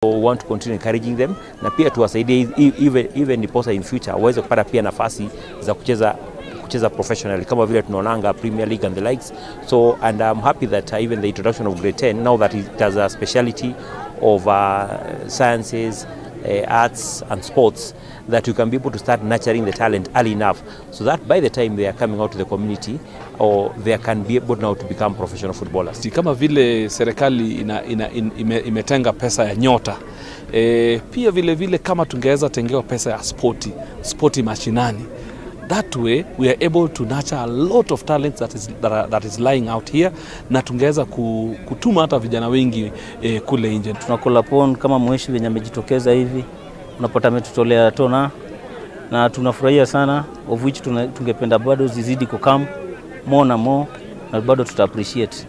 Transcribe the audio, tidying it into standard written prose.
We want to continue encouraging them na pia tuwasaidie even ndiposa in future waweze kupata pia nafasi za kucheza professionally kama vile tunaonanga Premier League and the likes. So, and I'm happy that even the introduction of grade 10, now that it has a speciality of sciences, arts and sports, that you can be able to start nurturing the talent early enough so that by the time they are coming out to the community or they can be able now to become professional footballers. Kama vile serikali imetenga pesa ya Nyota, pia vile vile kama tungeweza tengewa pesa ya spoti mashinani, that way we are able to nurture a lot of talents that is lying out here, na tungeweza kutuma hata vijana wengi kule nje. Tuna upon kama mheshi venye amejitokeza hivi, unapata ametutolea tourna na tunafurahia sana, of which tungependa bado zizidi kukam more na more na bado tuta appreciate.